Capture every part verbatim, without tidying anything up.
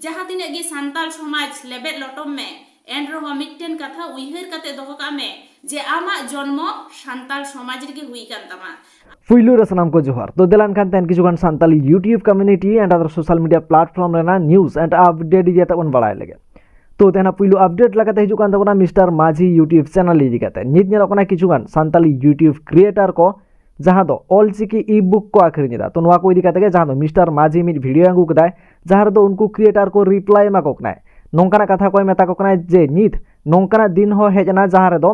ᱡᱟᱦᱟᱸ ᱛᱤᱱᱟᱹᱜ ᱜᱮ ᱥᱟᱱᱛᱟᱲ ᱥᱚᱢᱟᱡᱽ ᱞᱮᱵᱮᱫ ᱞᱚᱴᱚᱢ ᱢᱮ, ᱮᱱ ᱨᱮᱦᱚᱸ ᱢᱤᱫᱴᱮᱱ ᱠᱟᱛᱷᱟ ᱩᱭᱦᱟᱹᱨ ᱠᱟᱛᱮ ᱫᱚᱦᱚ ᱠᱟᱜ ᱢᱮ ᱡᱮ ᱟᱢᱟᱜ ᱡᱚᱱᱢᱚ ᱥᱟᱱᱛᱟᱲ ᱥᱚᱢᱟᱡᱽ ᱨᱮᱜᱮ ᱦᱩᱭ ᱠᱟᱱ ᱛᱟᱢᱟ᱾ ᱯᱩᱭᱞᱩ ᱨᱮ ᱥᱟᱱᱟᱢ ᱠᱚ ᱡᱚᱦᱟᱨ᱾ ᱛᱚ ᱫᱮᱞᱟ ᱮᱱᱠᱷᱟᱱ ᱛᱮᱦᱮᱧ ᱠᱤᱪᱷᱩ ᱜᱟᱱ Santali YouTube community and other social media platform ᱨᱮᱱᱟᱜ news and update ᱤᱫᱤ ᱠᱟᱛᱮ ᱵᱚᱱ ᱵᱟᱲᱟᱭ ᱞᱮᱜᱮ᱾ ᱛᱚ ᱛᱮᱦᱮᱧ ᱯᱩᱭᱞᱩ update ᱞᱮᱠᱟᱛᱮ ᱦᱤᱡᱩᱜ ᱠᱟᱱ ᱛᱟᱵᱚᱱᱟ ᱢᱤᱥᱴᱟᱨ ᱢᱟᱹᱡᱷᱤ YouTube channel ᱤᱫᱤ ᱠᱟᱛᱮ᱾ ᱱᱤᱛ ᱧᱮᱞᱚᱜ ᱠᱟᱱᱟ ᱠᱤᱪᱷᱩ ᱜᱟᱱ ᱥᱟᱱᱛᱟᱞᱤ YouTube creator ᱠᱚ ᱡᱟᱦᱟᱸ ᱫᱚ ᱚᱞᱪᱤᱠᱤ ebook ᱠᱚ ᱟᱹᱠᱷᱨᱤᱧ ᱮᱫᱟ᱾ ᱛᱚ ᱱᱚᱣᱟ ᱠᱚ ᱤᱫᱤ ᱠᱟᱛᱮ ᱜᱮ ᱡᱟᱦᱟᱸ ᱫᱚ ᱢᱤᱥᱴᱟᱨ ᱢᱟᱹᱡᱷᱤ ᱢᱤᱫ video ᱟᱹᱜᱩ ᱠᱮᱫᱟᱭ, ᱡᱟᱦᱟᱸ ᱨᱮᱫᱚ ᱩᱱᱠᱩ creator ᱠᱚ reply ᱮᱢᱟ ᱠᱚ ᱠᱟᱱᱟᱭ᱾ ᱱᱚᱝᱠᱟᱱᱟᱜ ᱠᱟᱛᱷᱟ ᱠᱚᱭ ᱢᱮᱛᱟ ᱠᱚ ᱠᱟᱱᱟᱭ ᱡᱮ ᱱᱤᱛ ᱱᱚᱝᱠᱟᱱᱟᱜ ᱫᱤᱱ ᱦᱚᱸ ᱦᱮᱡ ᱮᱱᱟ ᱡᱟᱦᱟᱸ ᱨᱮᱫᱚ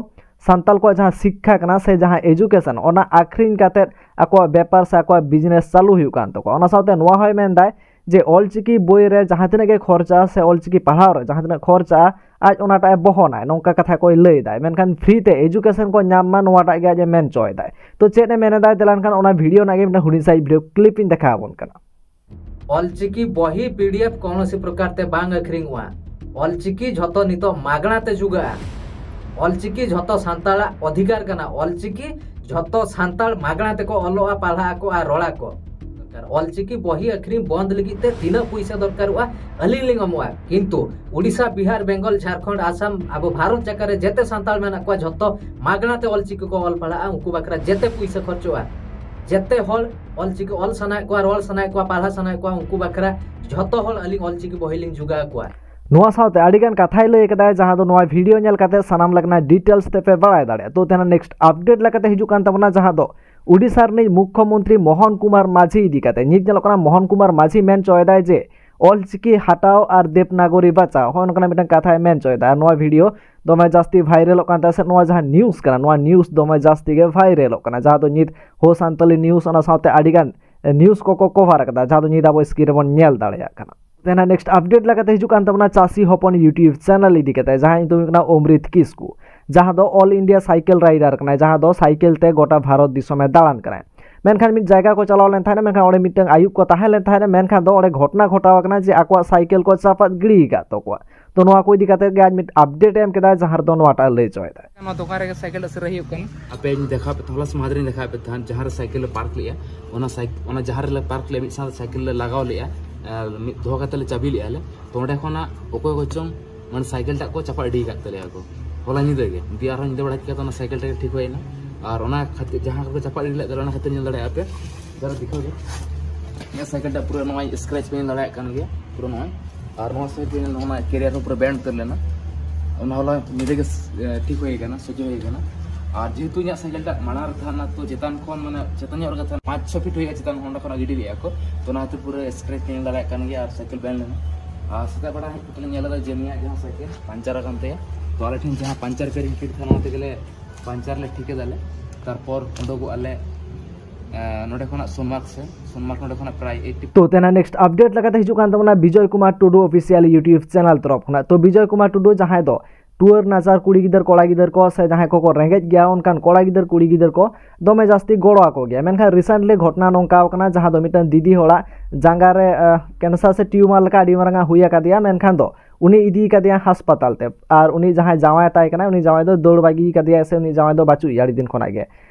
ᱥᱟᱱᱛᱟᱲ ᱠᱚᱣᱟᱜ ᱡᱟᱦᱟᱸ ᱥᱤᱠᱠᱷᱟ ᱠᱟᱱᱟ ᱥᱮ ᱡᱟᱦᱟᱸ education, ᱚᱱᱟ ᱟᱹᱠᱷᱨᱤᱧ ᱠᱟᱛᱮ ᱟᱠᱚᱣᱟᱜ ᱵᱮᱯᱟᱨ ᱥᱮ ᱟᱠᱚᱣᱟᱜ business ᱪᱟᱹᱞᱩ ᱦᱩᱭᱩᱜ ᱠᱟᱱ ᱛᱟᱠᱚᱣᱟ᱾ ᱚᱱᱟ ᱥᱟᱶᱛᱮ ᱱᱚᱣᱟ ᱦᱚᱸᱭ ᱢᱮᱱᱫᱟᱭ ᱡᱮ ᱚᱞᱪᱤᱠᱤ ᱵᱳᱭ ᱨᱮ ᱡᱟᱦᱟᱸ ᱛᱤᱱᱟᱹᱜ ᱜᱮ ᱠᱷᱚᱨᱪᱟ ᱥᱮ ᱚᱞᱪᱤᱠᱤ ᱯᱟᱲᱦᱟᱣ ᱨᱮ ᱡᱟᱦᱟᱸ ᱛᱤᱱᱟᱹᱜ ᱠᱷᱚᱨᱪᱟ, ᱟᱡ ᱚᱱᱟᱴᱟᱜ ᱮ ᱵᱚᱦᱚᱱᱟᱭ, ᱱᱚᱝᱠᱟ ᱠᱟᱛᱷᱟ ᱠᱚᱭ ᱞᱟᱹᱭ ᱮᱫᱟᱭ᱾ ᱢᱮᱱᱠᱷᱟᱱ free ᱛᱮ education ᱠᱚ ᱧᱟᱢ ᱢᱟ, ᱱᱚᱣᱟᱴᱟᱜ ᱜᱮ ᱟᱡ ᱮ ᱢᱮᱱ ᱦᱚᱪᱚᱭᱮᱫᱟᱭ᱾ ᱛᱚ ᱪᱮᱫ ᱮ ᱢᱮᱱ ᱮᱫᱟᱭ, ᱫᱮᱞᱟ ᱮᱱᱠᱷᱟᱱ ᱚᱱᱟ video ᱨᱮᱱᱟᱜ ᱜᱮ ᱢᱤᱫᱴᱟᱝ ᱦᱩᱰᱤᱧ ᱥᱟᱺᱦᱤᱡ video clip ᱤᱧ ᱫᱮᱠᱷᱟᱣ ᱟᱵᱚᱱ ᱠᱟᱱᱟ᱾ ᱚᱞᱪᱤᱠᱤ ᱵᱚᱦᱤ PDF ᱠᱚᱱᱚᱥᱤ ᱯᱨᱚᱠᱟᱨ ᱛᱮ ᱵᱟᱝ ᱟᱹᱠᱷᱨᱤᱧᱚᱜᱼᱟ᱾ ᱚᱞᱪᱤᱠᱤ ᱡᱷᱚᱛᱚ ᱱᱤᱛᱚᱜ ᱢᱟᱜᱽᱱᱟ ᱛᱮ ᱡᱩᱜᱟᱜᱼᱟ᱾ ᱚᱞᱪᱤᱠᱤ ᱡᱷᱚᱛᱚ ᱥᱟᱱᱛᱟᱲᱟᱜ ᱚᱫᱷᱤᱠᱟᱨ ᱠᱟᱱᱟ᱾ ᱚᱞᱪᱤᱠᱤ ᱡᱷᱚᱛᱚ ᱥᱟᱱᱛᱟᱲ ᱢᱟᱜᱽᱱᱟ ᱛᱮᱠᱚ ᱚᱞᱚᱜᱼᱟ, ᱯᱟᱲᱦᱟᱜ ᱟᱠᱚ ᱟᱨ ᱨᱚᱲ ᱟᱠᱚ᱾ ᱚᱞᱪᱤᱠᱤ ᱵᱚᱦᱤ ᱟᱹᱠᱷᱨᱤᱧ ᱵᱚᱱᱫ ᱞᱟᱹᱜᱤᱫ ᱛᱮ ᱛᱤᱱᱟᱹᱜ ᱯᱩᱭᱥᱟᱹ ᱫᱚᱨᱠᱟᱨᱚᱜᱼᱟ, ᱟᱹᱞᱤᱧ ᱞᱤᱧ ᱮᱢᱚᱜᱼᱟ, ᱠᱤᱱᱛᱩ ᱩᱰᱤᱥᱟ, ᱵᱤᱦᱟᱨ, ᱵᱮᱝᱜᱚᱞ, ᱡᱷᱟᱲᱠᱷᱚᱸᱰ, ᱟᱥᱟᱢ, ᱟᱵᱚ ᱵᱷᱟᱨᱚᱛ ᱡᱟᱠᱟᱛ ᱨᱮ ᱡᱮᱛᱮ ᱥᱟᱱᱛᱟᱲ ᱢᱮᱱᱟᱜ ᱠᱚᱣᱟ, ᱡᱷᱚᱛᱚ ᱢᱟᱜᱽᱱᱟ ᱛᱮ ᱚᱞᱪᱤᱠᱤ ᱠᱚ ᱚᱞ ᱯᱟᱲᱦᱟᱜᱼᱟ᱾ ᱩᱱᱠᱩ ᱵᱟᱠᱷᱨᱟ ᱡᱮᱛᱮ ᱯᱩᱭᱥᱟᱹ ᱠᱷᱚᱨᱪᱚᱜᱼᱟ᱾ ᱡᱮᱛᱮ ᱦᱚᱲ ᱚᱞᱪᱤᱠᱤ ᱚᱞ ᱥᱟᱱᱟᱭᱮᱫ ᱠᱚᱣᱟ, ᱨᱚᱲ ᱥᱟᱱᱟᱭᱮᱫ ᱠᱚᱣᱟ, ᱯᱟᱲᱦᱟᱣ ᱥᱟᱱᱟᱭᱮᱫ ᱠᱚᱣᱟ, ᱩᱱᱠᱩ ᱵᱟᱠᱷᱨᱟ ᱡᱷᱚᱛᱚ ᱦᱚᱲ ᱟᱹᱞᱤᱧ ᱚᱞᱪᱤᱠᱤ ᱵᱚᱦᱤ ᱞᱤᱧ ᱡᱩᱜᱟ ᱟᱠᱚᱣᱟ᱾ ᱱᱚᱣᱟ ᱥᱟᱶᱛᱮ ᱟᱹᱰᱤᱜᱟᱱ ᱠᱟᱛᱷᱟᱭ ᱞᱟᱹᱭ ᱠᱟᱫᱟᱭ, ᱡᱟᱦᱟᱸ ᱫᱚ ᱱᱚᱣᱟ video ᱧᱮᱞ ᱠᱟᱛᱮ ᱥᱟᱱᱟᱢ ᱞᱮᱠᱟᱱᱟᱜ details ᱛᱮᱯᱮ ᱵᱟᱲᱟᱭ ᱫᱟᱲᱮᱭᱟᱜᱼᱟ᱾ ᱛᱚ ᱛᱮᱦᱮᱧ next update ᱞᱮᱠᱟᱛᱮ ᱦᱤᱡᱩᱜ ᱠᱟᱱ ᱛᱟᱵᱚᱱᱟ, ᱡᱟᱦᱟᱸ ᱫᱚ ᱩᱰᱤᱥᱟ ᱨᱤᱱᱤᱡ ᱢᱩᱠᱷᱭᱚᱢᱚᱱᱛᱨᱤ ᱢᱳᱦᱚᱱ ᱠᱩᱢᱟᱨ ᱢᱟᱹᱡᱷᱤ ᱤᱫᱤ ᱠᱟᱛᱮ᱾ ᱱᱤᱛ ᱧᱮᱞᱚᱜ ᱠᱟᱱᱟ ᱢᱳᱦᱚᱱ ᱠᱩᱢᱟᱨ ᱢᱟᱹᱡᱷᱤ ᱢᱮᱱ ᱦᱚᱪᱚᱭᱮᱫᱟᱭ ᱡᱮ ᱚᱞᱪᱤᱠᱤ ᱦᱟᱴᱟᱣ ᱟᱨ ᱫᱮᱵᱽᱱᱟᱜᱚᱨᱤ ᱵᱟᱸᱪᱟᱣ, ᱦᱚᱸᱜᱼᱚ ᱱᱚᱝᱠᱟᱱᱟᱜ ᱢᱤᱫᱴᱟᱝ ᱠᱟᱛᱷᱟᱭ ᱢᱮᱱ ᱦᱚᱪᱚᱭᱮᱫᱟ᱾ ᱟᱨ ᱱᱚᱣᱟ video ᱫᱚᱢᱮ ᱡᱟᱹᱥᱛᱤ viralᱚᱜ ᱠᱟᱱ ᱛᱟᱦᱮᱸ ᱥᱮ, ᱱᱚᱣᱟ ᱡᱟᱦᱟᱸ news ᱠᱟᱱᱟ, ᱱᱚᱣᱟ news ᱫᱚᱢᱮ ᱡᱟᱹᱥᱛᱤ ᱜᱮ viralᱚᱜ ᱠᱟᱱᱟ, ᱡᱟᱦᱟᱸ ᱫᱚ ᱱᱤᱛ ᱦᱳ ᱥᱟᱱᱛᱟᱞᱤ news ᱚᱱᱟ ᱥᱟᱶᱛᱮ ᱟᱹᱰᱤᱜᱟᱱ news ᱠᱚᱠᱚ cover ᱟᱠᱟᱫᱟ, ᱡᱟᱦᱟᱸ ᱫᱚ ᱱᱤᱛ ᱟᱵᱚ screen ᱨᱮᱵᱚᱱ ᱧᱮᱞ ᱫᱟᱲᱮᱭᱟᱜ ᱠᱟᱱᱟ᱾ ᱛᱮᱦᱮᱧ next update ᱞᱮᱠᱟᱛᱮ ᱦᱤᱡᱩᱜ ᱠᱟᱱ ᱛᱟᱵᱚᱱᱟ ᱪᱟᱹᱥᱤ ᱦᱚᱯᱚᱱ YouTube channel ᱤᱫᱤ ᱠᱟᱛᱮ, ᱡᱟᱦᱟᱸ ᱧᱩᱛᱩᱢ ᱦᱩᱭᱩᱜ ᱠᱟᱱᱟ ᱚᱢᱨᱤᱛ ᱠᱤᱥᱠᱩ, ᱡᱟᱦᱟᱸ ᱫᱚ All India Cycle Rider ᱠᱟᱱᱟᱭ, ᱡᱟᱦᱟᱸ ᱫᱚ ᱥᱟᱭᱠᱮᱞ ᱛᱮ ᱜᱚᱴᱟ ᱵᱷᱟᱨᱚᱛ ᱫᱤᱥᱚᱢᱮ ᱫᱟᱬᱟᱱ ᱠᱟᱱᱟᱭ᱾ ᱢᱮᱱᱠᱷᱟᱱ ᱢᱤᱫ ᱡᱟᱭᱜᱟ ᱠᱚ ᱪᱟᱞᱟᱣ ᱞᱮᱱ ᱛᱟᱦᱮᱸᱫ, ᱢᱮᱱᱠᱷᱟᱱ ᱚᱸᱰᱮ ᱢᱤᱫᱴᱟᱝ ᱟᱹᱭᱩᱵ ᱠᱚ ᱛᱟᱦᱮᱸ ᱞᱮᱱ ᱛᱟᱦᱮᱸᱫ, ᱢᱮᱱᱠᱷᱟᱱ ᱫᱚ ᱚᱸᱰᱮ ᱜᱷᱚᱴᱚᱱᱟ ᱜᱷᱚᱴᱟᱣ ᱟᱠᱟᱱᱟ ᱡᱮ ᱟᱠᱚᱣᱟᱜ ᱥᱟᱭᱠᱮᱞ ᱠᱚ ᱪᱟᱯᱟᱫ ᱜᱤᱰᱤ ᱟᱠᱟᱫ ᱛᱟᱠᱚᱣᱟ᱾ ᱛᱚ ᱱᱚᱣᱟ ᱠᱚ ᱤᱫᱤ ᱠᱟᱛᱮ ᱜᱮ ᱟᱡ ᱢᱤᱫ update ᱮ ᱮᱢ ᱠᱮᱫᱟ, ᱡᱟᱦᱟᱸ ᱨᱮᱫᱚ ᱱᱚᱣᱟᱴᱟᱜ ᱞᱟᱹᱭ ᱦᱚᱪᱚᱭᱮᱫᱟᱭ᱾ ᱱᱚᱣᱟ ᱫᱚᱠᱟᱱ ᱨᱮᱜᱮ ᱥᱟᱭᱠᱮᱞ ᱟᱹᱥᱩᱨ ᱦᱩᱭᱩᱜ ᱠᱟᱱᱟ᱾ ᱟᱯᱮᱧ ᱫᱮᱠᱷᱟᱣ ᱯᱮ, ᱦᱚᱞᱟ ᱥᱮ ᱢᱟᱦᱫᱮᱨᱤᱧ ᱫᱮᱠᱷᱟᱣ ᱯᱮ ᱛᱟᱦᱮᱸᱫ, ᱡᱟᱦᱟᱸ ᱨᱮ ᱥᱟᱭᱠᱮᱞ ᱞᱮ ᱯᱟᱨᱠ ᱞᱮᱜᱼᱟ, ᱚᱱᱟ ᱥᱟᱭ-, ᱚᱱᱟ ᱡᱟᱦᱟᱸ ᱨᱮᱞᱮ ᱯᱟᱨᱠ ᱞᱮᱜᱼᱟ, ᱢᱤᱫ ᱥᱟᱶᱛᱮ ᱥᱟᱭᱠᱮᱞ ᱞᱮ ᱞᱟᱜᱟᱣ ᱞᱮᱜᱼᱟ, ᱟᱨ ᱢᱤᱫ ᱫᱚᱦᱚ ᱠᱟᱛᱮ ᱞᱮ ᱪᱟᱵᱤ ᱞᱮᱫᱼᱟ ᱞᱮ᱾ ᱛᱚ ᱚᱸᱰᱮ ᱠᱷᱚᱱᱟᱜ ᱚᱠᱚᱭ ᱠᱚᱪᱚᱝ ᱢᱟᱱᱮ ᱥᱟᱭᱠᱮᱞ ᱴᱟᱜ ᱠᱚ ᱪᱟᱯᱟᱫ ᱤᱫᱤ ᱟᱠᱟᱫ ᱛᱟᱞᱮᱭᱟ ᱠᱚ ᱦᱚᱞᱟ ᱧᱤᱫᱟᱹ ᱜᱮ᱾ ᱫᱤᱭᱮ ᱟᱨᱦᱚᱸ ᱧᱤᱫᱟᱹ ᱵᱮᱲᱟ ᱪᱤᱠᱟᱹᱛᱮ ᱚᱱᱟ ᱥᱟᱭᱠᱮᱞ ᱴᱟᱜ ᱴᱷᱤᱠ ᱦᱩᱭᱮᱱᱟ᱾ ᱟᱨ ᱚᱱᱟ ᱠᱷᱟᱹᱛᱤᱨ ᱡᱟᱦᱟᱸ ᱠᱚ ᱪᱟᱯᱟᱫ ᱤᱫᱤ ᱞᱮᱫ ᱛᱟᱞᱮᱭᱟ, ᱚᱱᱟ ᱠᱷᱟᱹᱛᱤᱨ ᱧᱮᱞ ᱫᱟᱲᱮᱭᱟᱜᱼᱟ ᱯᱮ, ᱡᱟᱨᱟ ᱫᱮᱠᱷᱟᱣ ᱜᱮ, ᱤᱧᱟᱹᱜ ᱥᱟᱭᱠᱮᱞ ᱴᱟᱜ ᱯᱩᱨᱟᱹ ᱱᱚᱜᱼᱚᱭ scratch ᱯᱮ ᱧᱮᱞ ᱫᱟᱲᱮᱭᱟᱜ ᱠᱟᱱ ᱜᱮᱭᱟ ᱯᱩᱨᱟᱹ ᱱᱚᱜᱼᱚᱭ᱾ ᱟᱨ ᱱᱚᱣᱟ ᱥᱟᱭᱤᱰ ᱨᱮ ᱱᱚᱣᱟ carrier ᱦᱚᱸ ᱯᱩᱨᱟᱹ bend ᱩᱛᱟᱹᱨ ᱞᱮᱱᱟ, ᱚᱱᱟ ᱦᱚᱞᱟ ᱧᱤᱫᱟᱹ ᱜᱮ ᱴᱷᱤᱠ ᱦᱩᱭ ᱟᱠᱟᱱᱟ, ᱥᱚᱡᱷᱮ ᱦᱩᱭ ᱟᱠᱟᱱᱟ᱾ ᱟᱨ ᱡᱮᱦᱮᱛᱩ ᱤᱧᱟᱹᱜ ᱥᱟᱭᱠᱮᱞ ᱴᱟᱜ ᱢᱟᱲᱟᱝ ᱨᱮ ᱛᱟᱦᱮᱸ ᱞᱮᱱᱟ, ᱛᱚ ᱪᱮᱛᱟᱱ ᱠᱷᱚᱱ ᱢᱟᱱᱮ ᱪᱮᱛᱟᱱ ᱧᱚᱜ ᱨᱮᱜᱮ ᱛᱟᱦᱮᱸ ᱯᱟᱸᱪ ᱪᱷᱚ ᱯᱷᱤᱴ ᱦᱩᱭᱩᱜᱼᱟ ᱪᱮᱛᱟᱱ ᱠᱷᱚᱱ, ᱚᱸᱰᱮ ᱠᱷᱚᱱᱟᱜ ᱜᱤᱰᱤ ᱞᱮᱫᱼᱟ ᱠᱚ᱾ ᱛᱚ ᱚᱱᱟ ᱠᱷᱟᱹᱛᱤᱨ ᱯᱩᱨᱟᱹ scratch ᱧᱮᱞ ᱫᱟᱲᱮᱭᱟᱜ ᱠᱟᱱ ᱜᱮᱭᱟ ᱟᱨ ᱥᱟᱭᱠᱮᱞ bend ᱞᱮᱱᱟ᱾ ᱟᱨ ᱥᱮᱛᱟᱜ ᱵᱮᱲᱟ ᱦᱮᱡ ᱠᱟᱛᱮ ᱞᱮ ᱧᱮᱞ ᱮᱫᱟ ᱡᱮ ᱩᱱᱤᱭᱟᱜ ᱡᱟᱦᱟᱸ ᱥᱟᱭᱠᱮᱞ ᱯᱟᱧᱪᱟᱨ ᱟᱠᱟᱱ ᱛᱟᱭᱟ᱾ ᱛᱚ ᱟᱞᱮ ᱴᱷᱮᱱ ᱡᱟᱦᱟᱸ ᱯᱟᱧᱪᱟᱨ ᱯᱮᱭᱟᱨᱤᱝ ᱠᱤᱴ ᱛᱟᱦᱮᱸ ᱞᱮᱱᱟ, ᱚᱱᱟ ᱛᱮᱜᱮ ᱞᱮ ᱯᱟᱧᱪᱟᱨ ᱞᱮ ᱴᱷᱤᱠ ᱮᱫᱟᱞᱮ᱾ ᱛᱟᱨᱯᱚᱨ ᱩᱰᱩᱠᱚᱜ ᱟᱞᱮ ᱱᱚᱰᱮ ᱠᱷᱚᱱᱟᱜ ᱥᱳᱱᱢᱟᱨᱜᱽ ᱥᱮ, ᱥᱳᱱᱢᱟᱨᱜᱽ ᱱᱚᱰᱮ ᱠᱷᱚᱱᱟᱜ ᱯᱨᱟᱭ ᱮᱭᱤᱴᱴᱤ᱾ ᱛᱚ ᱛᱮᱱᱟᱜ next update ᱞᱮᱠᱟᱛᱮ ᱦᱤᱡᱩᱜ ᱠᱟᱱ ᱛᱟᱵᱚᱱᱟ ᱵᱤᱡᱚᱭ ᱠᱩᱢᱟᱨ ᱴᱩᱰᱩ official YouTube channel ᱛᱚᱨᱚᱯ ᱠᱷᱚᱱᱟᱜ᱾ ᱛᱚ ᱵᱤᱡᱚᱭ ᱠᱩᱢᱟᱨ ᱴᱩᱰᱩ ᱡᱟᱦᱟᱸᱭ ᱫᱚ ᱴᱩᱣᱟᱹᱨ ᱱᱟᱪᱟᱨ ᱠᱩᱲᱤ ᱜᱤᱫᱟᱹᱨ ᱠᱚᱲᱟ ᱜᱤᱫᱟᱹᱨ ᱠᱚ ᱥᱮ ᱡᱟᱦᱟᱸᱭ ᱠᱚᱠᱚ ᱨᱮᱸᱜᱮᱡ ᱜᱮᱭᱟ, ᱚᱱᱠᱟᱱ ᱠᱚᱲᱟ ᱜᱤᱫᱟᱹᱨ ᱠᱩᱲᱤ ᱜᱤᱫᱟᱹᱨ ᱠᱚ ᱫᱚᱢᱮ ᱡᱟᱹᱥᱛᱤ ᱜᱚᱲᱚ ᱟᱠᱚ ᱜᱮᱭᱟ᱾ ᱢᱮᱱᱠᱷᱟᱱ recently ᱜᱷᱚᱴᱚᱱᱟ ᱱᱚᱝᱠᱟ ᱟᱠᱟᱱᱟ, ᱡᱟᱦᱟᱸ ᱫᱚ ᱢᱤᱫᱴᱟᱝ ᱫᱤᱫᱤ ᱦᱚᱲᱟᱜ ᱡᱟᱸᱜᱟ ᱨᱮ cancer ᱥᱮ tumor ᱞᱮᱠᱟ ᱟᱹᱰᱤ ᱢᱟᱨᱟᱝ ᱟᱜ ᱦᱩᱭ ᱟᱠᱟᱫᱮᱭᱟ᱾ ᱢᱮᱱᱠᱷᱟᱱ ᱫᱚ ᱩᱱᱤ ᱤᱫᱤ ᱠᱟᱫᱮᱭᱟ ᱦᱟᱥᱯᱟᱛᱟᱞ ᱛᱮ, ᱟᱨ ᱩᱱᱤ ᱡᱟᱦᱟᱸᱭ ᱡᱟᱶᱟᱭ ᱛᱟᱭ ᱠᱟᱱᱟᱭ, ᱩᱱᱤ ᱡᱟᱶᱟᱭ ᱫᱚ ᱫᱟᱹᱲ ᱵᱟᱹᱜᱤ ᱠᱟᱫᱮᱭᱟᱭ ᱥᱮ ᱩᱱᱤ ᱡᱟᱶᱟᱭ ᱫᱚ ᱵᱟᱹᱪᱩᱜ ᱮᱭᱟ ᱟᱹᱰᱤ ᱫᱤᱱ ᱠᱷᱚᱱᱟᱜ ᱜᱮ᱾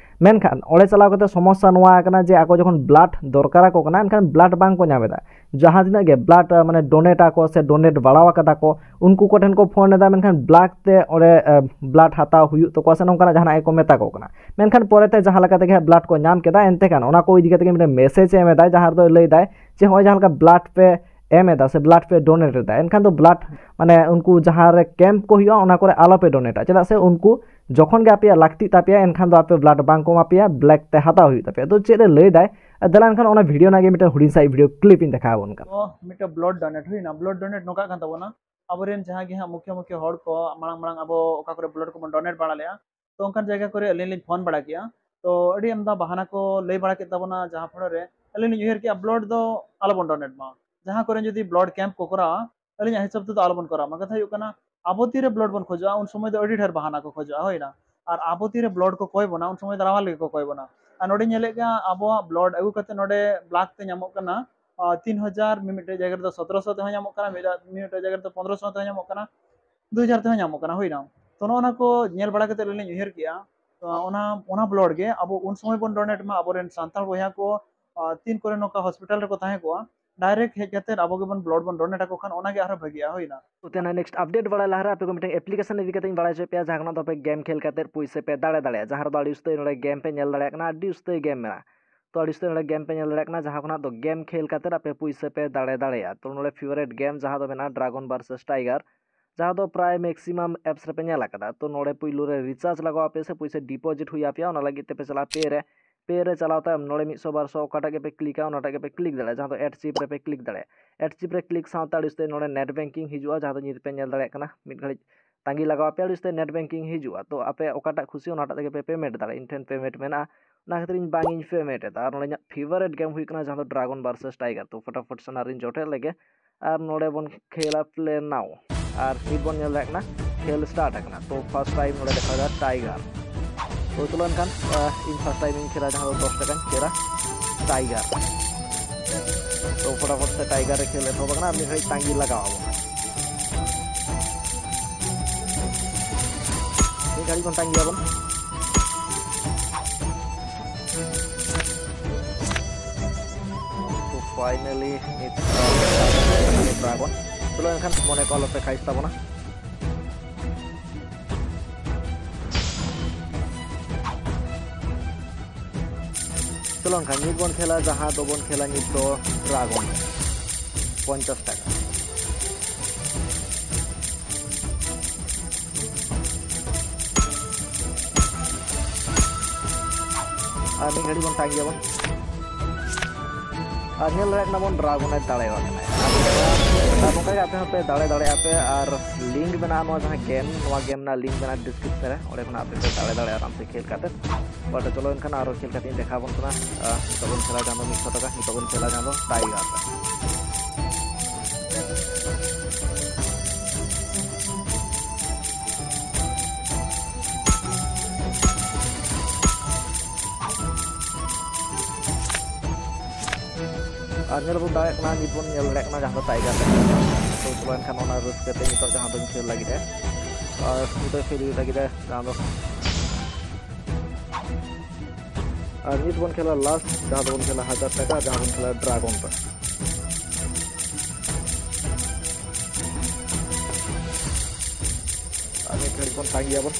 ᱢᱮᱱᱠᱷᱟᱱ ᱚᱸᱰᱮ ᱪᱟᱞᱟᱣ ᱠᱟᱛᱮ ᱥᱚᱢᱚᱥᱥᱟ ᱱᱚᱣᱟ ᱠᱟᱱᱟ ᱡᱮ ᱟᱠᱚ ᱡᱚᱠᱷᱚᱱ blood ᱫᱚᱨᱠᱟᱨ ᱟᱠᱚ ᱠᱟᱱᱟ, ᱮᱱᱠᱷᱟᱱ blood ᱵᱟᱝ ᱠᱚ ᱧᱟᱢ ᱮᱫᱟ᱾ ᱡᱟᱦᱟᱸ ᱛᱤᱱᱟᱹᱜ ᱜᱮ blood ᱢᱟᱱᱮ donate ᱟᱠᱚ ᱥᱮ donate ᱵᱟᱲᱟᱣ ᱟᱠᱟᱫᱟ ᱠᱚ, ᱩᱱᱠᱩ ᱠᱚᱴᱷᱮᱱ ᱠᱚ ᱯᱷᱳᱱ ᱮᱫᱟ, ᱢᱮᱱᱠᱷᱟᱱ blood ᱛᱮ ᱚᱸᱰᱮ blood ᱦᱟᱛᱟᱣ ᱦᱩᱭᱩᱜ ᱛᱟᱠᱚᱣᱟ ᱥᱮ ᱱᱚᱝᱠᱟᱱᱟᱜ ᱡᱟᱦᱟᱱᱟᱜ ᱜᱮᱠᱚ ᱢᱮᱛᱟ ᱠᱚ ᱠᱟᱱᱟ᱾ ᱢᱮᱱᱠᱷᱟᱱ ᱯᱚᱨᱮᱛᱮ ᱡᱟᱦᱟᱸ ᱞᱮᱠᱟ ᱛᱮᱜᱮ ᱦᱟᱸᱜ blood ᱠᱚ ᱧᱟᱢ ᱠᱮᱫᱟ, ᱮᱱᱛᱮ ᱠᱷᱟᱱ ᱚᱱᱟ ᱠᱚ ᱤᱫᱤ ᱠᱟᱛᱮ ᱜᱮ ᱢᱤᱫᱴᱮᱱ message ᱮ ᱮᱢ ᱮᱫᱟᱭ, ᱡᱟᱦᱟᱸ ᱨᱮᱫᱚᱭ ᱞᱟᱹᱭ ᱮᱫᱟᱭ ᱡᱮ ᱱᱚᱜᱼᱚᱭ ᱡᱟᱦᱟᱸ ᱞᱮᱠᱟ blood ᱯᱮ ᱮᱢ ᱮᱫᱟ ᱥᱮ blood ᱯᱮ donate ᱮᱫᱟ, ᱮᱱᱠᱷᱟᱱ ᱫᱚ blood ᱢᱟᱱᱮ ᱩᱱᱠᱩ ᱡᱟᱦᱟᱸ ᱨᱮ camp ᱠᱚ ᱦᱩᱭᱩᱜᱼᱟ, ᱚᱱᱟ ᱠᱚᱨᱮ ᱟᱞᱚ ᱯᱮ donate ᱟ᱾ ᱪᱮᱫᱟᱜ ᱥᱮ ᱩᱱᱠᱩ ᱡᱚᱠᱷᱚᱱ ᱜᱮ ᱟᱯᱮᱭᱟᱜ ᱞᱟᱹᱠᱛᱤᱜ ᱛᱟᱯᱮᱭᱟ, ᱮᱱᱠᱷᱟᱱ ᱫᱚ ᱟᱯᱮ blood ᱵᱟᱝ ᱠᱚ ᱮᱢᱟ ᱯᱮᱭᱟ, black ᱛᱮ ᱦᱟᱛᱟᱣ ᱦᱩᱭᱩᱜ ᱛᱟᱯᱮᱭᱟ᱾ ᱛᱚ ᱪᱮᱫ ᱮ ᱞᱟᱹᱭ ᱮᱫᱟᱭ? ᱫᱮᱞᱟ ᱮᱱᱠᱷᱟᱱ ᱚᱱᱟ video ᱨᱮᱱᱟᱜ ᱜᱮ ᱢᱤᱫᱴᱮᱱ ᱦᱩᱰᱤᱧ ᱥᱟᱺᱦᱤᱡ video clip ᱤᱧ ᱫᱮᱠᱷᱟᱣ ᱟᱵᱚᱱ ᱠᱟᱱᱟ᱾ ᱛᱚ ᱢᱤᱫᱴᱮᱱ blood donate ᱦᱩᱭᱱᱟ, blood donate ᱱᱚᱝᱠᱟᱜ ᱠᱟᱱ ᱛᱟᱵᱚᱱᱟ, ᱟᱵᱚᱨᱮᱱ ᱡᱟᱦᱟᱸ ᱜᱮ ᱦᱟᱸᱜ ᱢᱩᱠᱷᱭᱟᱹ ᱢᱩᱠᱷᱭᱟᱹ ᱦᱚᱲ ᱠᱚ ᱢᱟᱲᱟᱝ ᱢᱟᱲᱟᱝ ᱟᱵᱚ ᱚᱠᱟ ᱠᱚᱨᱮ blood ᱠᱚᱵᱚᱱ donate ᱵᱟᱲᱟ ᱞᱮᱜᱼᱟ, ᱛᱚ ᱚᱱᱠᱟᱱ ᱡᱟᱭᱜᱟ ᱠᱚᱨᱮ ᱟᱹᱞᱤᱧ ᱞᱤᱧ ᱯᱷᱳᱱ ᱵᱟᱲᱟ ᱠᱮᱜᱼᱟ᱾ ᱛᱚ ᱟᱹᱰᱤ ᱟᱢᱫᱟ ᱵᱟᱦᱟᱱᱟ ᱠᱚ ᱞᱟᱹᱭ ᱵᱟᱲᱟ ᱠᱮᱫ ᱛᱟᱵᱚᱱᱟ, ᱡᱟᱦᱟᱸ ᱯᱷᱚᱲᱚ ᱨᱮ ᱟᱹᱞᱤᱧ ᱞᱤᱧ ᱩᱭᱦᱟᱹᱨ ᱠᱮᱜᱼᱟ blood ᱫᱚ ᱟᱞᱚᱵᱚᱱ donate ᱢᱟ, ᱡᱟᱦᱟᱸ ᱠᱚᱨᱮ ᱡᱩᱫᱤ blood camp ᱠᱚ ᱠᱚᱨᱟᱣᱟ, ᱟᱹᱞᱤᱧᱟᱜ ᱦᱤᱥᱟᱹᱵ ᱛᱮᱫᱚ ᱟᱞᱚᱵᱚᱱ ᱠᱚᱨᱟᱣ ᱢᱟ᱾ ᱠᱟᱛᱷᱟ ᱦᱩᱭᱩᱜ ᱠᱟᱱᱟ, ᱟᱵᱚ ᱛᱤᱨᱮ blood ᱵᱚᱱ ᱠᱷᱚᱡᱚᱜᱼᱟ, ᱩᱱ ᱥᱚᱢᱚᱭ ᱫᱚ ᱟᱹᱰᱤ ᱰᱷᱮᱨ ᱵᱟᱦᱟᱱᱟ ᱠᱚ ᱠᱷᱚᱡᱚᱜᱼᱟ, ᱦᱩᱭᱱᱟ᱾ ᱟᱨ ᱟᱵᱚ ᱛᱤᱨᱮ blood ᱠᱚ ᱠᱚᱭ ᱵᱚᱱᱟ, ᱩᱱ ᱥᱚᱢᱚᱭ ᱫᱚ ᱨᱟᱣᱟᱞ ᱜᱮᱠᱚ ᱠᱚᱭ ᱵᱚᱱᱟ᱾ ᱟᱨ ᱱᱚᱰᱮ ᱧᱮᱞᱮᱫ ᱜᱮᱭᱟ, ᱟᱵᱚᱣᱟᱜ blood ᱟᱹᱜᱩ ᱠᱟᱛᱮ ᱱᱚᱰᱮ block ᱛᱮ ᱧᱟᱢᱚᱜ ᱠᱟᱱᱟ ᱛᱤᱱ ᱦᱟᱡᱟᱨ, ᱢᱤᱢᱤᱫᱴᱮᱡ ᱡᱟᱭᱜᱟ ᱨᱮᱫᱚ ᱥᱚᱛᱨᱚᱥᱚ ᱛᱮᱦᱚᱸ ᱧᱟᱢᱚᱜ ᱠᱟᱱᱟ, ᱢᱤᱫ ᱢᱤᱢᱤᱫᱴᱮᱡ ᱡᱟᱭᱜᱟ ᱨᱮᱫᱚ ᱯᱚᱱᱨᱚᱥᱚ ᱛᱮᱦᱚᱸ ᱧᱟᱢᱚᱜ ᱠᱟᱱᱟ, ᱫᱩ ᱦᱟᱡᱟᱨ ᱛᱮᱦᱚᱸ ᱧᱟᱢᱚᱜ ᱠᱟᱱᱟ, ᱦᱩᱭᱱᱟ᱾ ᱛᱚ ᱱᱚᱜᱼᱚ ᱱᱚᱣᱟ ᱠᱚ ᱧᱮᱞ ᱵᱟᱲᱟ ᱠᱟᱛᱮ ᱟᱹᱞᱤᱧ ᱞᱤᱧ ᱩᱭᱦᱟᱹᱨ ᱠᱮᱜᱼᱟ, ᱛᱚ ᱚᱱᱟ ᱚᱱᱟ blood ᱜᱮ ᱟᱵᱚ ᱩᱱ ᱥᱚᱢᱚᱭ ᱵᱚᱱ donate ᱢᱟ, ᱟᱵᱚᱨᱮᱱ ᱥᱟᱱᱛᱟᱲ ᱵᱚᱭᱦᱟ ᱠᱚ ᱟᱨ ᱛᱤᱱ ᱠᱚᱨᱮ ᱱᱚᱝᱠᱟ ᱦᱚᱥᱯᱤᱴᱟᱞ ᱨᱮᱠᱚ ᱛᱟᱦᱮᱸ ᱠᱚᱜᱼᱟ, direct ᱦᱮᱡ ᱠᱟᱛᱮ ᱟᱵᱚ ᱜᱮᱵᱚᱱ blood ᱵᱚᱱ donate ᱟᱠᱚ ᱠᱷᱟᱱ ᱚᱱᱟᱜᱮ ᱟᱨᱦᱚᱸ ᱵᱷᱟᱹᱜᱤᱜᱼᱟ᱾ ᱦᱩᱭᱱᱟ᱾ ᱛᱚ ᱛᱮᱱᱟᱜ next update ᱵᱟᱲᱟᱭ ᱞᱟᱦᱟᱨᱮ ᱟᱯᱮ ᱠᱚ ᱢᱤᱫᱴᱟᱝ application ᱤᱫᱤ ᱠᱟᱛᱮᱧ ᱵᱟᱲᱟᱭ ᱦᱚᱪᱚᱭᱮᱫ ᱯᱮᱭᱟ, ᱡᱟᱦᱟᱸ ᱠᱷᱚᱱᱟᱜ ᱫᱚ ᱟᱯᱮ game ᱠᱷᱮᱞ ᱠᱟᱛᱮ ᱯᱩᱭᱥᱟᱹ ᱯᱮ ᱫᱟᱲᱮ ᱫᱟᱲᱮᱭᱟᱜᱼᱟ᱾ ᱡᱟᱦᱟᱸ ᱨᱮᱫᱚ ᱟᱹᱰᱤ ᱩᱥᱛᱟᱹᱭ ᱱᱚᱰᱮ game ᱯᱮ ᱧᱮᱞ ᱫᱟᱲᱮᱭᱟᱜ ᱠᱟᱱᱟ, ᱟᱹᱰᱤ ᱩᱥᱛᱟᱹᱭ game ᱢᱮᱱᱟᱜᱼᱟ᱾ ᱛᱚ ᱟᱹᱰᱤ ᱩᱥᱛᱟᱹᱭ ᱱᱚᱰᱮ game ᱯᱮ ᱧᱮᱞ ᱫᱟᱲᱮᱭᱟᱜ ᱠᱟᱱᱟ, ᱡᱟᱦᱟᱸ ᱠᱷᱚᱱᱟᱜ ᱫᱚ game ᱠᱷᱮᱞ ᱠᱟᱛᱮ ᱟᱯᱮ ᱯᱩᱭᱥᱟᱹ ᱯᱮ ᱫᱟᱲᱮ ᱫᱟᱲᱮᱭᱟᱜᱼᱟ᱾ ᱛᱚ ᱱᱚᱰᱮ favourite game ᱡᱟᱦᱟᱸ ᱫᱚ ᱢᱮᱱᱟᱜᱼᱟ Dragon versus Tiger, ᱡᱟᱦᱟᱸ ᱫᱚ ᱯᱨᱟᱭ maximum apps ᱨᱮᱯᱮ ᱧᱮᱞ ᱟᱠᱟᱫᱟ᱾ ᱛᱚ ᱱᱚᱰᱮ ᱯᱩᱭᱞᱩ ᱨᱮ recharge ᱞᱟᱜᱟᱣ ᱟᱯᱮᱭᱟ ᱥᱮ ᱯᱩᱭᱥᱟᱹ deposit ᱦᱩᱭ ᱟᱯᱮᱭᱟ, ᱚᱱᱟ ᱞᱟᱹᱜᱤᱫ ᱛᱮᱯᱮ ᱪᱟᱞᱟᱜᱼᱟ pay ᱨᱮ᱾ Pay ᱨᱮ ᱪᱟᱞᱟᱣ ᱛᱟᱭᱚᱢ ᱱᱚᱰᱮ ᱢᱤᱫᱥᱚ ᱵᱟᱨᱥᱚ ᱚᱠᱟᱴᱟᱜ ᱜᱮᱯᱮ ᱠᱞᱤᱠᱟ, ᱚᱱᱟᱴᱟᱜ ᱜᱮᱯᱮ click ᱫᱟᱲᱮᱭᱟᱜᱼᱟ, ᱡᱟᱦᱟᱸ ᱫᱚ add chip ᱨᱮᱯᱮ click ᱫᱟᱲᱮᱭᱟᱜᱼᱟ᱾ Add chip ᱨᱮ click ᱥᱟᱶᱛᱮ ᱟᱹᱰᱤ ᱩᱥᱛᱟᱹᱭ ᱱᱚᱰᱮ net banking ᱦᱤᱡᱩᱜᱼᱟ, ᱡᱟᱦᱟᱸ ᱫᱚ ᱱᱤᱛ ᱯᱮ ᱧᱮᱞ ᱫᱟᱲᱮᱭᱟᱜ ᱠᱟᱱᱟ᱾ ᱢᱤᱫ ᱜᱷᱟᱹᱲᱤᱡ ᱛᱟᱺᱜᱤ ᱞᱟᱜᱟᱣ ᱟᱯᱮᱭᱟ, ᱟᱹᱰᱤ ᱩᱥᱛᱟᱹᱭ net banking ᱦᱤᱡᱩᱜᱼᱟ᱾ ᱛᱚ ᱟᱯᱮ ᱚᱠᱟᱴᱟᱜ ᱠᱷᱩᱥᱤ ᱚᱱᱟᱴᱟᱜ ᱛᱮᱜᱮ ᱯᱮ payment ᱫᱟᱲᱮᱭᱟᱜᱼᱟ᱾ ᱤᱧ ᱴᱷᱮᱱ payment ᱢᱮᱱᱟᱜᱼᱟ, ᱚᱱᱟ ᱠᱷᱟᱹᱛᱤᱨ ᱤᱧ ᱵᱟᱝ ᱤᱧ payment ᱮᱫᱟ᱾ ᱟᱨ ᱱᱚᱰᱮ ᱤᱧᱟᱹᱜ favourite game ᱦᱩᱭᱩᱜ ᱠᱟᱱᱟ ᱡᱟᱦᱟᱸ ᱫᱚ Dragon versus Tiger᱾ ᱛᱚ ᱯᱷᱚᱴᱟᱯᱷᱚᱴ ᱥᱟᱱᱟ ᱨᱤᱧ ᱡᱚᱴᱮᱫ ᱞᱮᱜᱮ᱾ ᱟᱨ ᱱᱚᱰᱮ ᱵᱚᱱ ᱠᱷᱮᱞᱟ play now᱾ ᱟᱨ ᱱᱤᱛ ᱵᱚᱱ ᱧᱮᱞ ᱫᱟᱲᱮᱭᱟᱜ ᱠᱟᱱᱟ ᱠᱷᱮᱞ start ᱟᱠᱟᱱᱟ᱾ ᱛᱚ first time ᱱᱚᱰᱮ ᱫᱮᱠᱷᱟᱣ ᱮᱫᱟ Tiger᱾ ᱛᱚ ᱪᱚᱞᱚ ᱮᱱᱠᱷᱟᱱ, ᱟᱦ, ᱤᱧ first time ᱤᱧ ᱠᱷᱮᱞᱟ, ᱡᱟᱦᱟᱸ ᱫᱚ ᱫᱚᱥ ᱴᱟᱠᱟᱧ ᱠᱷᱮᱞᱟ Tiger᱾ ᱛᱚ ᱯᱷᱚᱴᱟᱯᱷᱚᱴ ᱛᱮ Tiger ᱨᱮ ᱠᱷᱮᱞ ᱮᱛᱚᱦᱚᱵ ᱟᱠᱟᱱᱟ᱾ ᱟᱨ ᱢᱤᱫ ᱜᱷᱟᱹᱲᱤᱡ ᱛᱟᱺᱜᱤ ᱞᱟᱜᱟᱣ ᱟᱵᱚᱱ, ᱢᱤᱫ ᱜᱷᱟᱹᱲᱤᱡ ᱵᱚᱱ ᱛᱟᱺᱜᱤᱭᱟᱵᱚᱱ᱾ ᱛᱚ finally ᱱᱤᱛ Dragon᱾ ᱪᱚᱞᱚ ᱮᱱᱠᱷᱟᱱ ᱢᱚᱱᱮ ᱠᱚ ᱟᱞᱚᱯᱮ ᱠᱷᱟᱭᱤᱥ ᱛᱟᱵᱚᱱᱟ᱾ ᱪᱚᱞᱚ ᱮᱱᱠᱷᱟᱱ ᱱᱤᱛ ᱵᱚᱱ ᱠᱷᱮᱞᱟ, ᱡᱟᱦᱟᱸ ᱫᱚᱵᱚᱱ ᱠᱷᱮᱞᱟ ᱱᱤᱛ ᱫᱚ Dragon᱾ ᱯᱚᱧᱪᱟᱥ ᱴᱟᱠᱟ᱾ ᱟᱨ ᱢᱤᱫ ᱜᱷᱟᱹᱲᱤ ᱵᱚᱱ ᱛᱟᱺᱜᱤᱭᱟᱵᱚᱱ᱾ ᱟᱨ ᱧᱮᱞ ᱫᱟᱲᱮᱭᱟᱜ ᱠᱟᱱᱟ ᱵᱚᱱ Dragon ᱮ ᱫᱟᱲᱮᱭᱟᱜ ᱠᱟᱱᱟ᱾ ᱟᱨ ᱱᱚᱝᱠᱟ ᱜᱮ ᱟᱯᱮ ᱦᱚᱸᱯᱮ ᱫᱟᱲᱮ ᱫᱟᱲᱮᱭᱟᱜᱼᱟ ᱯᱮ᱾ ᱟᱨ link ᱢᱮᱱᱟᱜᱼᱟ ᱱᱚᱣᱟ ᱡᱟᱦᱟᱸ game, ᱱᱚᱣᱟ game ᱨᱮᱱᱟᱜ link ᱢᱮᱱᱟᱜᱼᱟ description ᱨᱮ, ᱚᱸᱰᱮ ᱠᱷᱚᱱᱟᱜ ᱟᱯᱮ ᱯᱮ ᱫᱟᱲᱮ ᱫᱟᱲᱮᱭᱟᱜᱼᱟ ᱟᱨᱟᱢ ᱥᱮ ᱠᱷᱮᱞ ᱠᱟᱛᱮ᱾ But ᱪᱚᱞᱚ ᱮᱱᱠᱷᱟᱱ ᱟᱨᱚ ᱠᱷᱮᱞ ᱠᱟᱛᱮ ᱤᱧ ᱫᱮᱠᱷᱟᱣ ᱟᱵᱚᱱ ᱠᱟᱱᱟ᱾ ᱟᱨ ᱱᱤᱛᱚᱜ ᱵᱚᱱ ᱠᱷᱮᱞᱟ ᱡᱟᱦᱟᱸ ᱫᱚ ᱢᱤᱫᱥᱚ ᱴᱟᱠᱟ, ᱱᱤᱛᱚᱜ ᱵᱚᱱ ᱠᱷᱮᱞᱟ ᱡᱟᱦᱟᱸ ᱫᱚ Tiger ᱨᱮ᱾ ᱟᱨ ᱧᱮᱞ ᱵᱚᱱ ᱫᱟᱲᱮᱭᱟᱜ ᱠᱟᱱᱟ, ᱱᱤᱛ ᱵᱚᱱ ᱧᱮᱞ ᱫᱟᱲᱮᱭᱟᱜ ᱠᱟᱱᱟ ᱡᱟᱦᱟᱸ ᱫᱚ Tiger ᱨᱮ᱾ ᱛᱚ ᱪᱚᱞᱚ ᱮᱱᱠᱷᱟᱱ ᱚᱱᱟ ᱨᱟᱹᱥᱠᱟᱹ ᱛᱮ ᱱᱤᱛᱚᱜ ᱡᱟᱦᱟᱸ ᱫᱚᱧ ᱠᱷᱮᱞ ᱞᱟᱹᱜᱤᱫ ᱮ, ᱟᱨ ᱱᱤᱛᱚᱜ ᱠᱷᱮᱞ ᱦᱩᱭᱩᱜ ᱞᱟᱹᱜᱤᱫ ᱮ ᱡᱟᱦᱟᱸ ᱫᱚ, ᱟᱨ ᱱᱤᱛ ᱵᱚᱱ ᱠᱷᱮᱞᱟ last, ᱡᱟᱦᱟᱸ ᱫᱚᱵᱚᱱ ᱠᱷᱮᱞᱟ ᱦᱟᱡᱟᱨ ᱴᱟᱠᱟ, ᱡᱟᱦᱟᱸ ᱵᱚᱱ ᱠᱷᱮᱞᱟ Dragon ᱨᱮ᱾ ᱵᱚᱱ ᱛᱟᱸᱜᱤᱭᱟᱵᱚᱱ᱾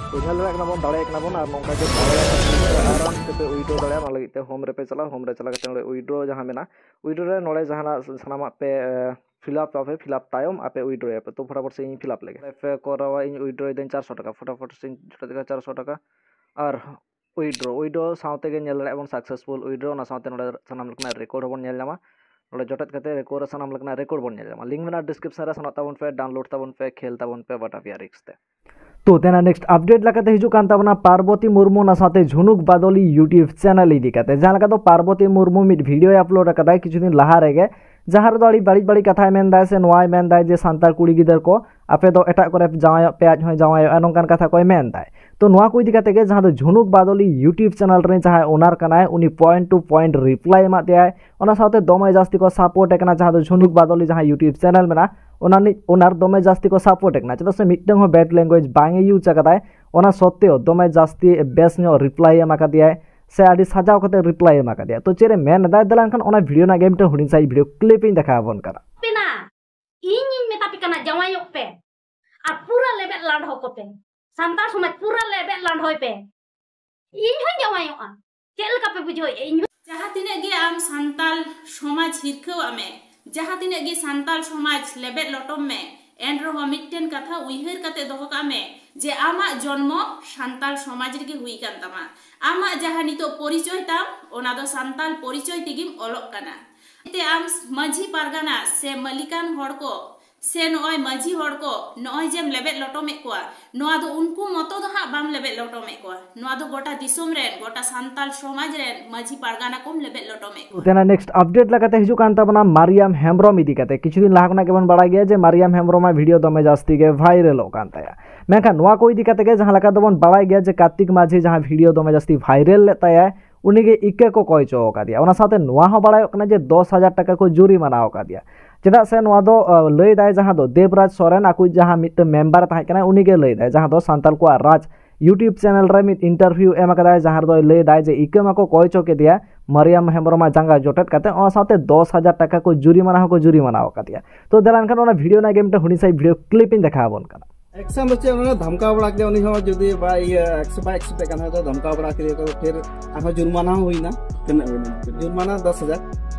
ᱛᱚ, ᱧᱮᱞ ᱫᱟᱲᱮᱭᱟᱜ ᱠᱟᱱᱟ ᱵᱚᱱ, ᱫᱟᱲᱮᱭᱟᱜ ᱠᱟᱱᱟ ᱵᱚᱱ, ᱟᱨ ᱱᱚᱝᱠᱟ ᱜᱮ ᱫᱟᱲᱮᱭᱟᱜ ᱠᱟᱱᱟ, ᱟᱨᱟᱢ ᱛᱮᱯᱮ withdraw ᱫᱟᱲᱮᱭᱟᱜᱼᱟ᱾ ᱚᱱᱟ ᱞᱟᱹᱜᱤᱫ ᱛᱮ home ᱨᱮᱯᱮ ᱪᱟᱞᱟᱜᱼᱟ, home ᱨᱮ ᱪᱟᱞᱟᱣ ᱠᱟᱛᱮ ᱱᱚᱰᱮ withdraw ᱡᱟᱦᱟᱸ ᱢᱮᱱᱟᱜᱼᱟ, withdraw ᱨᱮ ᱱᱚᱰᱮ ᱡᱟᱦᱟᱱᱟᱜ ᱥᱟᱱᱟᱢᱟᱜ ᱯᱮ, ᱮ, fill up ᱟᱯᱮ, fill up ᱛᱟᱭᱚᱢ ᱟᱯᱮ withdraw ᱟᱯᱮ᱾ ᱛᱚ, ᱯᱷᱚᱴᱟᱯᱷᱚᱴ ᱥᱮ ᱤᱧ fill up ᱞᱮᱜᱮ᱾ ᱯᱮ ᱠᱚᱨᱟᱣᱟ, ᱤᱧ withdraw ᱫᱟᱹᱧ ᱪᱟᱨᱥᱚ ᱴᱟᱠᱟ, ᱯᱷᱚᱴᱟᱯᱷᱚᱴ ᱥᱮ ᱤᱧ ᱡᱚᱴᱮᱫ ᱞᱮᱜᱮ ᱪᱟᱨᱥᱚ ᱴᱟᱠᱟ᱾ ᱟᱨ withdraw, withdraw ᱥᱟᱶᱛᱮ ᱜᱮ ᱧᱮᱞ ᱫᱟᱲᱮᱭᱟᱜᱼᱟ ᱵᱚᱱ successful withdraw, ᱚᱱᱟ ᱥᱟᱶᱛᱮ ᱱᱚᱰᱮ ᱥᱟᱱᱟᱢ ᱞᱮᱠᱟᱱᱟᱜ record ᱦᱚᱸᱵᱚᱱ ᱧᱮᱞ ᱧᱟᱢᱟ᱾ ᱱᱚᱰᱮ ᱡᱚᱴᱮᱫ ᱠᱟᱛᱮ record ᱨᱮ ᱥᱟᱱᱟᱢ ᱞᱮᱠᱟᱱᱟᱜ record ᱵᱚᱱ ᱧᱮᱞ ᱧᱟᱢᱟ᱾ Link ᱢᱮᱱᱟᱜᱼᱟ description ᱨᱮ, ᱥᱮᱱᱚᱜ ᱛᱟᱵᱚᱱ ᱯᱮ, download ᱛᱟᱵᱚᱱ ᱯᱮ, ᱠᱷᱮᱞ ᱛᱟᱵᱚᱱ ᱯᱮ, what are your risks ᱛᱮ᱾ ᱛᱚ, ᱛᱮᱱᱟᱜ next update ᱞᱮᱠᱟᱛᱮ ᱦᱤᱡᱩᱜ ᱠᱟᱱ ᱛᱟᱵᱚᱱᱟ ᱯᱟᱨᱵᱚᱛᱤ ᱢᱩᱨᱢᱩ, ᱚᱱᱟ ᱥᱟᱶᱛᱮ ᱡᱷᱩᱱᱩᱠ ᱵᱟᱫᱚᱞᱤ YouTube channel ᱤᱫᱤ ᱠᱟᱛᱮ, ᱡᱟᱦᱟᱸ ᱞᱮᱠᱟ ᱫᱚ ᱯᱟᱨᱵᱚᱛᱤ ᱢᱩᱨᱢᱩ ᱢᱤᱫ video ᱭ upload ᱟᱠᱟᱫᱟᱭ ᱠᱤᱪᱷᱩ ᱫᱤᱱ ᱞᱟᱦᱟ ᱨᱮᱜᱮ, ᱡᱟᱦᱟᱸ ᱨᱮᱫᱚ ᱟᱹᱰᱤ ᱵᱟᱹᱲᱤᱡ ᱵᱟᱹᱲᱤᱡ ᱠᱟᱛᱷᱟᱭ ᱢᱮᱱᱫᱟᱭ, ᱥᱮ ᱱᱚᱣᱟᱭ ᱢᱮᱱᱫᱟᱭ ᱡᱮ ᱥᱟᱱᱛᱟᱲ ᱠᱩᱲᱤ ᱜᱤᱫᱟᱹᱨ ᱠᱚ ᱟᱯᱮ ᱫᱚ ᱮᱴᱟᱜ ᱠᱚᱨᱮ ᱡᱟᱶᱟᱭᱚᱜ ᱯᱮ, ᱟᱡ ᱦᱚᱸᱭ ᱡᱟᱶᱟᱭᱚᱜᱼᱟ, ᱱᱚᱝᱠᱟᱱ ᱠᱟᱛᱷᱟ ᱠᱚᱭ ᱢᱮᱱᱫᱟᱭ᱾ ᱛᱚ, ᱱᱚᱣᱟ ᱠᱚ ᱤᱫᱤ ᱠᱟᱛᱮ ᱜᱮ ᱡᱟᱦᱟᱸ ᱫᱚ ᱡᱷᱩᱱᱩᱠ ᱵᱟᱫᱚᱞᱤ YouTube channel ᱨᱮᱱ ᱡᱟᱦᱟᱸᱭ owner ᱠᱟᱱᱟᱭ, ᱩᱱᱤ point to point reply ᱮᱢᱟᱫ ᱫᱮᱭᱟᱭ᱾ ᱚᱱᱟ ᱥᱟᱶᱛᱮ ᱫᱚᱢᱮ ᱡᱟᱹᱥᱛᱤ ᱠᱚ support ᱮ ᱠᱟᱱᱟ ᱡᱟᱦᱟᱸ ᱫᱚ ᱡᱷᱩᱱᱩᱠ ᱵᱟᱫᱚᱞᱤ ᱡᱟᱦᱟᱸ YouTube channel ᱢᱮᱱᱟᱜᱼᱟ, ᱚᱱᱟ ᱨᱤᱱᱤᱡ owner ᱫᱚᱢᱮ ᱡᱟᱹᱥᱛᱤ ᱠᱚ support ᱮ ᱠᱟᱱᱟ, ᱪᱮᱫᱟᱜ ᱥᱮ ᱢᱤᱫᱴᱟᱝ ᱦᱚᱸ bad language ᱵᱟᱝ ᱮ use ᱟᱠᱟᱫᱟᱭ᱾ ᱚᱱᱟ ᱥᱚᱛᱛᱮᱣ ᱫᱚᱢᱮ ᱡᱟᱹᱥᱛᱤ ᱵᱮᱥ ᱧᱚᱜ reply ᱮ ᱮᱢ ᱟᱠᱟᱫᱮᱭᱟᱭ, ᱥᱮ ᱟᱹᱰᱤ ᱥᱟᱡᱟᱣ ᱠᱟᱛᱮ reply ᱮ ᱮᱢ ᱟᱠᱟᱫᱮᱭᱟ᱾ ᱛᱚ, ᱪᱮᱫ ᱮ ᱢᱮᱱ ᱮᱫᱟᱭ? ᱫᱮᱞᱟ ᱮᱱᱠᱷᱟᱱ ᱚᱱᱟ video ᱨᱮᱱᱟᱜ ᱜᱮ ᱢᱤᱫᱴᱟᱝ ᱦᱩᱰᱤᱧ ᱥᱟᱺᱦᱤᱡ video clip ᱤᱧ ᱫᱮᱠᱷᱟᱣ ᱟᱵᱚᱱ ᱠᱟᱱᱟ᱾ ᱯᱮᱱᱟ, ᱤᱧᱤᱧ ᱢᱮᱛᱟ ᱯᱮ ᱠᱟᱱᱟ, ᱡᱟᱶᱟᱭᱚᱜ ᱯᱮ ᱟᱨ ᱯᱩᱨᱟᱹ ᱞᱮᱵᱮᱫ ᱞᱟᱸᱰᱷᱚ ᱠᱚᱯᱮ᱾ ᱥᱟᱱᱛᱟᱲ ᱥᱚᱢᱟᱡᱽ ᱯᱩᱨᱟᱹ ᱞᱮᱵᱮᱫ ᱞᱟᱸᱰᱷᱚᱭ ᱯᱮ᱾ ᱤᱧ ᱦᱚᱸᱧ ᱡᱟᱶᱟᱭᱚᱜᱼᱟ᱾ ᱪᱮᱫ ᱞᱮᱠᱟ ᱯᱮ ᱵᱩᱡᱷᱟᱹᱣᱮᱫᱼᱟ? ᱤᱧ ᱦᱚᱸ ᱡᱟᱦᱟᱸ ᱛᱤᱱᱟᱹᱜ ᱜᱮ ᱟᱢ ᱥᱟᱱᱛᱟᱲ ᱥᱚᱢᱟᱡᱽ ᱦᱤᱨᱠᱷᱟᱹᱣᱟᱜ ᱢᱮ, ᱡᱟᱦᱟᱸ ᱛᱤᱱᱟᱹᱜ ᱜᱮ ᱥᱟᱱᱛᱟᱲ ᱥᱚᱢᱟᱡᱽ ᱞᱮᱵᱮᱫ ᱞᱚᱴᱚᱢ ᱢᱮ, ᱮᱱ ᱨᱮᱦᱚᱸ ᱢᱤᱫᱴᱮᱱ ᱠᱟᱛᱷᱟ ᱩᱭᱦᱟᱹᱨ ᱠᱟᱛᱮ ᱫᱚᱦᱚ ᱠᱟᱜ ᱢᱮ ᱡᱮ ᱟᱢᱟᱜ ᱡᱚᱱᱢᱚ ᱥᱟᱱᱛᱟᱲ ᱥᱚᱢᱟᱡᱽ ᱨᱮᱜᱮ ᱦᱩᱭ ᱠᱟᱱ ᱛᱟᱢᱟ᱾ ᱟᱢᱟᱜ ᱡᱟᱦᱟᱸ ᱱᱤᱛᱚᱜ ᱯᱚᱨᱤᱪᱚᱭ ᱛᱟᱢ, ᱚᱱᱟ ᱫᱚ ᱥᱟᱱᱛᱟᱲ ᱯᱚᱨᱤᱪᱚᱭ ᱛᱮᱜᱮᱢ ᱚᱞᱚᱜ ᱠᱟᱱᱟ᱾ ᱛᱮ ᱟᱢ ᱢᱟᱹᱡᱷᱤ ᱯᱟᱨᱜᱟᱱᱟ ᱥᱮ ᱢᱟᱹᱞᱤᱠᱟᱱ ᱦᱚᱲ ᱠᱚ ᱥᱮ ᱱᱚᱜᱼᱚᱭ ᱢᱟᱹᱡᱷᱤ ᱦᱚᱲ ᱠᱚ ᱱᱚᱜᱼᱚᱭ ᱡᱮᱢ ᱞᱮᱵᱮᱫ ᱞᱚᱴᱚᱢᱮᱫ ᱠᱚᱣᱟ, ᱱᱚᱣᱟ ᱫᱚ ᱩᱱᱠᱩ ᱢᱚᱛᱚ ᱫᱚ ᱦᱟᱸᱜ ᱵᱟᱢ ᱞᱮᱵᱮᱫ ᱞᱚᱴᱚᱢᱮᱫ ᱠᱚᱣᱟ, ᱱᱚᱣᱟ ᱫᱚ ᱜᱚᱴᱟ ᱫᱤᱥᱚᱢ ᱨᱮᱱ, ᱜᱚᱴᱟ ᱥᱟᱱᱛᱟᱲ ᱥᱚᱢᱟᱡᱽ ᱨᱮᱱ ᱢᱟᱹᱡᱷᱤ ᱯᱟᱨᱜᱟᱱᱟ ᱠᱚᱢ ᱞᱮᱵᱮᱫ ᱞᱚᱴᱚᱢᱮᱫ ᱠᱚᱣᱟ᱾ ᱛᱮᱱᱟᱜ next update ᱞᱮᱠᱟᱛᱮ ᱦᱤᱡᱩᱜ ᱠᱟᱱ ᱛᱟᱵᱚᱱᱟ ᱢᱟᱨᱤᱭᱟᱢ ᱦᱮᱢᱵᱨᱚᱢ ᱤᱫᱤ ᱠᱟᱛᱮ᱾ ᱠᱤᱪᱷᱩ ᱫᱤᱱ ᱞᱟᱦᱟ ᱠᱷᱚᱱᱟᱜ ᱜᱮᱵᱚᱱ ᱵᱟᱲᱟᱭ ᱜᱮᱭᱟ ᱡᱮ ᱢᱟᱨᱤᱭᱟᱢ ᱦᱮᱢᱵᱨᱚᱢᱟᱜ video ᱫᱚᱢᱮ ᱡᱟᱹᱥᱛᱤ ᱜᱮ ᱵᱷᱟᱭᱨᱟᱞᱚᱜ ᱠᱟᱱ ᱛᱟᱭᱟ᱾ ᱢᱮᱱᱠᱷᱟᱱ ᱱᱚᱣᱟ ᱠᱚ ᱤᱫᱤ ᱠᱟᱛᱮ ᱜᱮ ᱡᱟᱦᱟᱸ ᱞᱮᱠᱟ ᱫᱚᱵᱚᱱ ᱵᱟᱲᱟᱭ ᱜᱮᱭᱟ ᱡᱮ ᱠᱟᱨᱛᱤᱠ ᱢᱟᱹᱡᱷᱤ ᱡᱟᱦᱟᱸ video ᱫᱚᱢᱮ ᱡᱟᱹᱥᱛᱤ ᱵᱷᱟᱭᱨᱟᱞ ᱞᱮᱫ ᱛᱟᱭᱟᱭ, ᱩᱱᱤᱜᱮ ᱤᱠᱟᱹ ᱠᱚ ᱠᱚᱭ ᱦᱚᱪᱚ ᱟᱠᱟᱫᱮᱭᱟ᱾ ᱚᱱᱟ ᱥᱟᱶᱛᱮ ᱱᱚᱣᱟ ᱦᱚᱸ ᱵᱟᱲᱟᱭᱚᱜ ᱠᱟᱱᱟ ᱡᱮ ᱫᱚᱥ ᱦᱟᱡᱟᱨ ᱴᱟᱠᱟ ᱠᱚ ᱡᱩᱨᱤᱢᱟᱱᱟ ᱟᱠᱟᱫᱮᱭᱟ᱾ ᱪᱮᱫᱟᱜ ᱥᱮ ᱱᱚᱣᱟ ᱫᱚ, ᱟ, ᱞᱟᱹᱭ ᱫᱟᱭ ᱡᱟᱦᱟᱸ ᱫᱚ ᱫᱮᱵᱽᱨᱟᱡᱽ ᱥᱚᱨᱮᱱ, ᱟᱠᱚ ᱡᱟᱦᱟᱸ ᱢᱤᱫᱴᱟᱝ member ᱮ ᱛᱟᱦᱮᱸ ᱠᱟᱱᱟ, ᱩᱱᱤᱜᱮ ᱞᱟᱹᱭ ᱫᱟᱭ, ᱡᱟᱦᱟᱸ ᱫᱚ ᱥᱟᱱᱛᱟᱲ ᱠᱚᱣᱟᱜ ᱨᱟᱡᱽ YouTube channel ᱨᱮ ᱢᱤᱫ interview ᱮᱢ ᱟᱠᱟᱫᱟᱭ, ᱡᱟᱦᱟᱸ ᱨᱮᱫᱚᱭ ᱞᱟᱹᱭ ᱮᱫᱟᱭ ᱡᱮ ᱤᱠᱟᱹ ᱢᱟᱠᱚ ᱠᱚᱭ ᱪᱚ ᱠᱮᱫᱮᱭᱟ ᱢᱟᱨᱤᱭᱟᱢ ᱦᱮᱢᱵᱨᱚᱢᱟᱜ ᱡᱟᱸᱜᱟ ᱡᱚᱴᱮᱫ ᱠᱟᱛᱮ, ᱚᱱᱟ ᱥᱟᱶᱛᱮ ᱫᱚᱥ ᱦᱟᱡᱟᱨ ᱴᱟᱠᱟ ᱠᱚ ᱡᱩᱨᱤᱢᱟᱱᱟ ᱦᱚᱸᱠᱚ ᱡᱩᱨᱤᱢᱟᱱᱟ ᱟᱠᱟᱫᱮᱭᱟ᱾ ᱛᱚ ᱫᱮᱞᱟ ᱮᱱᱠᱷᱟᱱ ᱚᱱᱟ video ᱨᱮᱱᱟᱜ ᱜᱮ ᱢᱤᱫᱴᱟᱝ ᱦᱩᱰᱤᱧ ᱥᱟᱺᱦᱤᱡ video clip ᱤᱧ ᱫᱮᱠᱷᱟᱣ ᱟᱵᱚᱱ ᱠᱟᱱᱟ᱾ ᱮᱠᱥᱮᱱ ᱫᱚ ᱪᱮᱫ, ᱚᱱᱟ ᱫᱷᱟᱢᱠᱟᱣ ᱵᱟᱲᱟ ᱠᱮᱫᱮᱭᱟ, ᱩᱱᱤ ᱦᱚᱸ ᱡᱩᱫᱤ ᱵᱟᱭ ᱤᱭᱟᱹ ᱮᱠᱥ-, ᱵᱟᱭ expect ᱠᱟᱱ ᱦᱚᱭᱛᱳ ᱫᱷᱟᱢᱠᱟᱣ ᱵᱟᱲᱟ ᱠᱮᱫᱮᱭᱟ ᱠᱚ, ᱯᱷᱤᱨ ᱟᱨᱦᱚᱸ ᱡᱩᱨᱢᱟᱱᱟ ᱦᱚᱸ ᱦᱩᱭᱱᱟ᱾ ᱛᱤᱱᱟᱹᱜ ᱦᱩᱭᱱᱟ? ᱡᱩᱨᱢᱟᱱᱟ ᱫᱚᱥ ᱦᱟᱡᱟᱨ᱾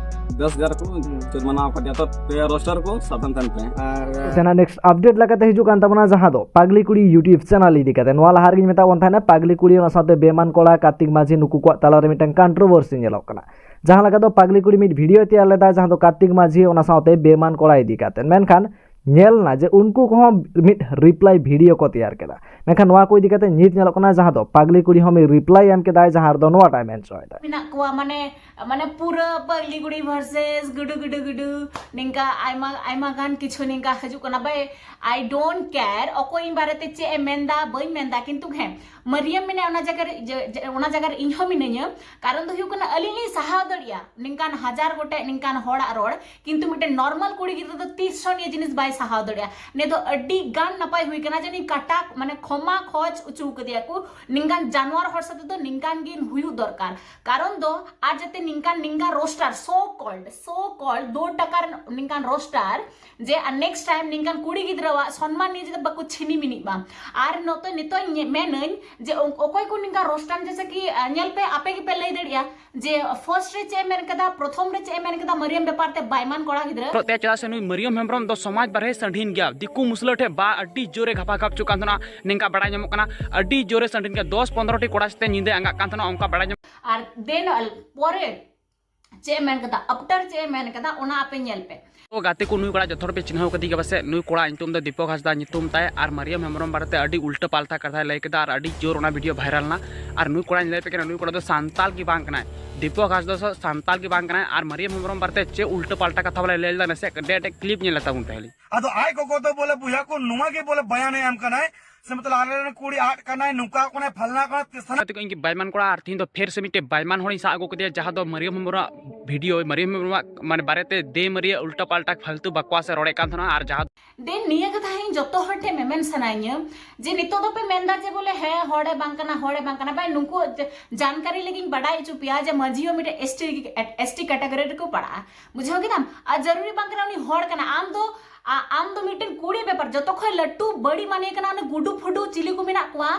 ᱫᱚᱥ ᱦᱟᱡᱟᱨ ᱠᱚ ᱡᱩᱨᱢᱟᱱᱟ ᱟᱠᱟᱫᱮᱭᱟ, ᱛᱚ ᱯᱮ ᱨᱳᱥᱴᱟᱨ ᱠᱚ ᱥᱟᱵ ᱫᱷᱟᱱ ᱛᱟᱦᱮᱱ ᱯᱮ᱾ ᱟᱨ ᱡᱟᱦᱟᱸ next update ᱞᱮᱠᱟᱛᱮ ᱦᱤᱡᱩᱜ ᱠᱟᱱ ᱛᱟᱵᱚᱱᱟ, ᱡᱟᱦᱟᱸ ᱫᱚ ᱯᱟᱜᱽᱞᱤ ᱠᱩᱲᱤ YouTube channel ᱤᱫᱤ ᱠᱟᱛᱮ᱾ ᱱᱚᱣᱟ ᱞᱟᱦᱟ ᱨᱮᱜᱮᱧ ᱢᱮᱛᱟᱜ ᱵᱚᱱ ᱛᱟᱦᱮᱱᱟ, ᱯᱟᱜᱽᱞᱤ ᱠᱩᱲᱤ ᱚᱱᱟ ᱥᱟᱶᱛᱮ ᱵᱮᱢᱟᱱ ᱠᱚᱲᱟ ᱠᱟᱨᱛᱤᱠ ᱢᱟᱹᱡᱷᱤ ᱱᱩᱠᱩ ᱠᱚᱣᱟᱜ ᱛᱟᱞᱟᱨᱮ ᱢᱤᱫᱴᱟᱝ controversy ᱧᱮᱞᱚᱜ ᱠᱟᱱᱟ᱾ ᱡᱟᱦᱟᱸ ᱞᱮᱠᱟ ᱫᱚ ᱯᱟᱜᱽᱞᱤ ᱠᱩᱲᱤ ᱢᱤᱫ video ᱛᱮᱭᱟᱨ ᱞᱮᱫᱟᱭ, ᱡᱟᱦᱟᱸ ᱫᱚ ᱠᱟᱨᱛᱤᱠ ᱢᱟᱹᱡᱷᱤ ᱚᱱᱟ ᱥᱟᱶᱛᱮ ᱵᱮᱢᱟᱱ ᱠᱚᱲᱟ ᱤᱫᱤ ᱠᱟᱛᱮ, ᱢᱮᱱᱠᱷᱟᱱ ᱧᱮᱞ ᱱᱟ ᱡᱮ ᱩᱱᱠᱩ ᱠᱚᱦᱚᱸ ᱢᱤᱫ reply video ᱠᱚ ᱛᱮᱭᱟᱨ ᱠᱮᱫᱟ᱾ ᱢᱮᱱᱠᱷᱟᱱ ᱱᱚᱣᱟ ᱠᱚ ᱤᱫᱤ ᱠᱟᱛᱮ ᱧᱤᱛ ᱧᱮᱞᱚᱜ ᱠᱟᱱᱟ, ᱡᱟᱦᱟᱸ ᱫᱚ ᱯᱟᱜᱽᱞᱤ ᱠᱩᱲᱤ ᱦᱚᱸ ᱢᱤᱫ reply ᱮᱢ ᱠᱮᱫᱟᱭ, ᱡᱟᱦᱟᱸ ᱨᱮᱫᱚ ᱱᱚᱣᱟᱴᱟᱭ ᱢᱮᱱ ᱦᱚᱪᱚᱭᱮᱫᱟ᱾ ᱢᱮᱱᱟᱜ ᱠᱚᱣᱟ, ᱢᱟᱱᱮ, ᱢᱟᱱᱮ ᱯᱩᱨᱟᱹ ᱯᱟᱜᱽᱞᱤ ᱠᱩᱲᱤ versus ᱜᱩᱰᱩ ᱜᱩᱰᱩ ᱜᱩᱰᱩ, ᱱᱤᱝᱠᱟ ᱟᱭᱢᱟ, ᱟᱭᱢᱟ ᱜᱟᱱ ᱠᱤᱪᱷᱩ ᱱᱤᱝᱠᱟ ᱦᱤᱡᱩᱜ ᱠᱟᱱᱟ᱾ ᱵᱷᱟᱭ, I don't care ᱚᱠᱚᱭ ᱤᱧ ᱵᱟᱨᱮᱛᱮ ᱪᱮᱫ ᱮ ᱢᱮᱱᱫᱟ, ᱵᱟᱹᱧ ᱢᱮᱱᱫᱟ, ᱠᱤᱱᱛᱩ ᱦᱮᱸ, ᱢᱟᱨᱤᱭᱟᱢ ᱢᱮᱱᱟᱭᱟ ᱚᱱᱟ ᱡᱟᱭᱜᱟ ᱨᱮ, ᱡᱮ, ᱡᱮ, ᱚᱱᱟ ᱡᱟᱭᱜᱟ ᱨᱮ ᱤᱧ ᱦᱚᱸ ᱢᱤᱱᱟᱹᱧᱟ᱾ ᱠᱟᱨᱚᱱ ᱫᱚ ᱦᱩᱭᱩᱜ ᱠᱟᱱᱟ, ᱟᱹᱞᱤᱧ ᱞᱤᱧ ᱥᱟᱦᱟᱣ ᱫᱟᱲᱮᱭᱟᱜᱼᱟ ᱱᱤᱝᱠᱟᱱ ᱦᱟᱡᱟᱨ ᱜᱚᱴᱮᱡ ᱱᱤᱝᱠᱟᱱ ᱦᱚᱲᱟᱜ ᱨᱚᱲ, ᱠᱤᱱᱛᱩ ᱢᱤᱫᱴᱮᱱ normal ᱠᱩᱲᱤ ᱜᱤᱫᱽᱨᱟᱹ ᱫᱚ ᱛᱤᱥ ᱦᱚᱸ ᱱᱤᱭᱟᱹ ᱡᱤᱱᱤᱥ ᱵᱟᱭ ᱥᱟᱦᱟᱣ ᱫᱟᱲᱮᱭᱟᱜᱼᱟ᱾ ᱱᱤᱭᱟᱹ ᱫᱚ ᱟᱹᱰᱤ ᱜᱟᱱ ᱱᱟᱯᱟᱭ ᱦᱩᱭ ᱠᱟᱱᱟ ᱡᱮ ᱩᱱᱤ ᱠᱟᱴᱟ, ᱢᱟᱱᱮ, ᱠᱷᱚᱢᱟ ᱠᱷᱚᱡᱽ ᱦᱚᱪᱚ ᱠᱟᱫᱮᱭᱟ ᱠᱚ᱾ ᱱᱤᱝᱠᱟᱱ ᱡᱟᱱᱣᱟᱨ ᱦᱚᱲ ᱥᱟᱛᱮ ᱫᱚ ᱱᱤᱝᱠᱟᱱ ᱜᱮ ᱦᱩᱭᱩᱜ ᱫᱚᱨᱠᱟᱨ᱾ ᱠᱟᱨᱚᱱ ᱫᱚ ᱟᱨ ᱡᱟᱛᱮ ᱱᱤᱝᱠᱟᱱ, ᱱᱤᱝᱠᱟᱱ roaster, so called, so called ᱫᱩ ᱴᱟᱠᱟ ᱨᱮᱱ ᱱᱤᱝᱠᱟᱱ roaster, ᱡᱮ ᱟᱨ next time ᱱᱤᱝᱠᱟᱱ ᱠᱩᱲᱤ ᱜᱤᱫᱽᱨᱟᱹᱣᱟᱜ ᱥᱚᱱᱢᱟᱱ ᱱᱤᱭᱮ ᱡᱟᱛᱮ ᱵᱟᱠᱚ ᱪᱷᱤᱱᱤ ᱢᱤᱱᱤᱜ ᱢᱟ᱾ ᱟᱨ ᱱᱚᱛᱮ ᱱᱤᱛᱚᱜ ᱤᱧ ᱢᱮᱱᱟᱹᱧ ᱡᱮ ᱚᱠ-, ᱚᱠᱚᱭ ᱠᱚ ᱱᱤᱝᱠᱟᱱ roaster, ᱡᱮᱭᱥᱮ ᱠᱤ, ᱟᱸ, ᱧᱮᱞ ᱯᱮ, ᱟᱯᱮ ᱜᱮᱯᱮ ᱞᱟᱹᱭ ᱫᱟᱲᱮᱭᱟᱜᱼᱟ ᱡᱮ first ᱨᱮ ᱪᱮᱫ ᱮ ᱢᱮᱱ ᱠᱟᱫᱟ, ᱯᱨᱚᱛᱷᱚᱢ ᱨᱮ ᱪᱮᱫ ᱮ ᱢᱮᱱ ᱠᱟᱫᱟ ᱢᱟᱨᱤᱭᱟᱢ ᱵᱮᱯᱟᱨ ᱛᱮ ᱵᱟᱭᱢᱟᱱ ᱠᱚᱲᱟ ᱜᱤᱫᱽᱨᱟᱹ᱾ ᱛᱮ ᱪᱮᱫᱟᱜ ᱥᱮ ᱱᱩᱭ ᱢᱟᱨᱤᱭᱟᱢ ᱦᱮᱢᱵᱨᱚᱢ ᱫᱚ ᱥᱚᱢᱟᱡᱽ ᱵᱟᱨᱦᱮ ᱥᱟᱹᱰᱷᱤᱱ ᱜᱮᱭᱟ, ᱫᱤᱠᱩ ᱢᱩᱥᱞᱟᱹ ᱴᱷᱮᱱ ᱵᱟ ᱟᱹᱰᱤ ᱡᱳᱨᱮ ᱜᱷᱟᱯᱟ ᱜᱷᱟᱯ ᱦᱚᱪᱚᱜ ᱠᱟᱱ ᱛᱟᱦᱮᱱᱟ, ᱱᱤᱝᱠᱟ ᱵᱟᱲᱟᱭ ᱧᱟᱢᱚᱜ ᱠᱟᱱᱟ᱾ ᱟᱹᱰᱤ ᱡᱳᱨᱮ ᱥᱟᱹᱰᱷᱤᱱ ᱜᱮᱭᱟ, ᱫᱚᱥ ᱯᱚᱱᱫᱽᱨᱚ ᱴᱤ ᱠᱚᱲᱟ ᱥᱟᱛᱮ ᱧᱤᱫᱟᱹ ᱟᱸᱜᱟᱜ ᱠᱟᱱ ᱛᱟᱦᱮᱱᱟ, ᱚᱱᱠᱟ ᱵᱟᱲᱟᱭ ᱧᱟᱢᱚᱜ ᱟᱨ then ᱯᱚᱨᱮ ᱪᱮᱫ ᱮ ᱢᱮᱱ ᱠᱟᱫᱟ, after ᱪᱮᱫ ᱮ ᱢᱮᱱ ᱠᱟᱫᱟ, ᱚᱱᱟ ᱟᱯᱮ ᱧᱮᱞ ᱯᱮ᱾ ᱛᱚ ᱜᱟᱛᱮ ᱠᱚ, ᱱᱩᱭ ᱠᱚᱲᱟ ᱡᱚᱛᱚ ᱦᱚᱲ ᱯᱮ ᱪᱤᱱᱦᱟᱹᱣ ᱠᱟᱫᱮ ᱜᱮᱭᱟ ᱯᱟᱥᱮᱡ᱾ ᱱᱩᱭ ᱠᱚᱲᱟ ᱧᱩᱛᱩᱢ ᱫᱚ ᱫᱤᱯᱚᱠ ᱦᱟᱸᱥᱫᱟ ᱧᱩᱛᱩᱢ ᱛᱟᱭ, ᱟᱨ ᱢᱟᱨᱤᱭᱟᱢ ᱦᱮᱢᱵᱨᱚᱢ ᱵᱟᱨᱮᱛᱮ ᱟᱹᱰᱤ ᱩᱞᱴᱟᱹ ᱯᱟᱞᱴᱟ ᱠᱟᱛᱷᱟᱭ ᱞᱟᱹᱭ ᱠᱮᱫᱟ, ᱟᱨ ᱟᱹᱰᱤ ᱡᱳᱨ ᱚᱱᱟ video viral ᱱᱟ᱾ ᱟᱨ ᱱᱩᱭ ᱠᱚᱲᱟᱧ ᱞᱟᱹᱭ ᱟᱯᱮ ᱠᱟᱱᱟ, ᱱᱩᱭ ᱠᱚᱲᱟ ᱫᱚ ᱥᱟᱱᱛᱟᱞ ᱜᱮ ᱵᱟᱝ ᱠᱟᱱᱟᱭ, ᱫᱤᱯᱚᱠ ᱦᱟᱸᱥᱫᱟ ᱫᱚ ᱥᱟᱱᱛᱟᱞ ᱜᱮ ᱵᱟᱝ ᱠᱟᱱᱟᱭ᱾ ᱟᱨ ᱢᱟᱨᱤᱭᱟᱢ ᱦᱮᱢᱵᱨᱚᱢ ᱵᱟᱨᱮᱛᱮ ᱪᱮᱫ ᱩᱞᱴᱟᱹ ᱯᱟᱞᱴᱟ ᱠᱟᱛᱷᱟ ᱵᱚᱞᱮ ᱞᱟᱹᱭ ᱞᱮᱫᱟ, ᱱᱟᱥᱮ ᱰᱮ ᱰᱮ clip ᱧᱮᱞ ᱞᱮ ᱛᱟᱵᱚᱱ ᱯᱮ ᱦᱟᱹᱞᱤ᱾ ᱟᱫᱚ ᱟᱡ ᱜᱚᱜᱚ ᱫᱚ ᱵᱚᱞᱮ ᱵᱚᱭᱦᱟ ᱠᱚ ᱱᱚᱣᱟ ᱜᱮ ᱵᱚᱞᱮ ᱵᱟᱭᱟᱱᱮ ᱮᱢ ᱠᱟᱱᱟᱭ ᱥᱮ ᱢᱚᱛᱞᱚᱵ ᱟᱞᱮ ᱨᱮᱱ ᱠᱩᱲᱤ ᱟᱫ ᱠᱟᱱᱟᱭ, ᱱᱚᱝᱠᱟ ᱠᱟᱱᱟᱭ, ᱯᱷᱟᱞᱱᱟ ᱠᱟᱱᱟᱭ, ᱛᱤᱥᱟᱱᱟ᱾ ᱛᱮᱠᱚ ᱤᱧ ᱜᱮ ᱵᱟᱭᱢᱟᱱ ᱠᱚᱲᱟ, ᱟᱨ ᱛᱤᱦᱤᱧ ᱫᱚ ᱯᱷᱮᱨ ᱥᱮ ᱢᱤᱫᱴᱮᱡ ᱵᱟᱭᱢᱟᱱ ᱦᱚᱲᱤᱧ ᱥᱟᱵ ᱟᱹᱜᱩ ᱠᱮᱫᱮᱭᱟ, ᱡᱟᱦᱟᱸ ᱫᱚ ᱢᱟᱨᱤᱭᱟᱢ ᱦᱮᱢᱵᱨᱚᱢᱟᱜ ᱵᱷᱤᱰᱤᱭᱳ, ᱢᱟᱨᱤᱭᱟᱢ ᱦᱮᱢᱵᱨᱚᱢᱟᱜ ᱢᱟᱱᱮ ᱵᱟᱨᱮᱛᱮ ᱫᱮ ᱢᱟᱨᱤᱭᱟ ᱩᱞᱴᱟ ᱯᱟᱞᱴᱟ ᱯᱷᱟᱞᱛᱩ ᱵᱟᱠᱣᱟᱥ ᱮ ᱨᱚᱲᱮᱫ ᱠᱟᱱ ᱛᱟᱦᱮᱱᱟ᱾ ᱟᱨ ᱡᱟᱦᱟᱸ ᱫᱮᱱ ᱱᱤᱭᱟᱹ ᱠᱟᱛᱷᱟ ᱤᱧ ᱡᱚᱛᱚ ᱦᱚᱲ ᱴᱷᱮᱱ ᱢᱮᱢᱮᱱ ᱥᱟᱱᱟᱧᱟ ᱡᱮ ᱱᱤᱛᱚᱜ ᱫᱚᱯᱮ ᱢᱮᱱᱫᱟ ᱡᱮ ᱵᱚᱞᱮ ᱦᱮᱸ ᱦᱚᱲᱮ ᱵᱟᱝ ᱠᱟᱱᱟ, ᱦᱚᱲᱮ ᱵᱟᱝ ᱠᱟᱱᱟ᱾ ᱵᱟᱭ, ᱱᱩᱠᱩ ᱡ-, ᱡᱟᱱᱠᱟᱨᱤ ᱞᱟᱹᱜᱤᱫ ᱤᱧ ᱵᱟᱰᱟᱭ ᱦᱚᱪᱚ ᱯᱮᱭᱟ ᱡᱮ ᱢᱟᱹᱡᱷᱤ ᱦᱚᱸ ᱢᱤᱫᱴᱮᱱ S T, S T category ᱨᱮᱠᱚ ᱯᱟᱲᱟᱜᱼᱟ, ᱵᱩᱡᱷᱟᱹᱣ ᱠᱮᱫᱟᱢ? ᱟᱨ ᱡᱟᱹᱨᱩᱨᱤ ᱵᱟᱝ ᱠᱟᱱᱟ ᱩᱱᱤ ᱦᱚᱲ ᱠᱟᱱᱟ᱾ ᱟᱢ ᱫᱚ, ᱟ-, ᱟᱢ ᱫᱚ ᱢᱤᱫᱴᱮᱱ ᱠᱩᱲᱤ ᱵᱮᱯᱟᱨ, ᱡᱚᱛᱚ ᱠᱷᱚᱱ ᱞᱟᱹᱴᱩ ᱵᱟᱹᱲᱤ ᱢᱟᱱᱮ ᱠᱟᱱᱟ ᱩᱱᱤ ᱜᱩᱰᱩ ᱯᱷᱩᱰᱩ ᱪᱤᱞᱤ ᱠᱚ ᱢᱮᱱᱟᱜ ᱠᱚᱣᱟ,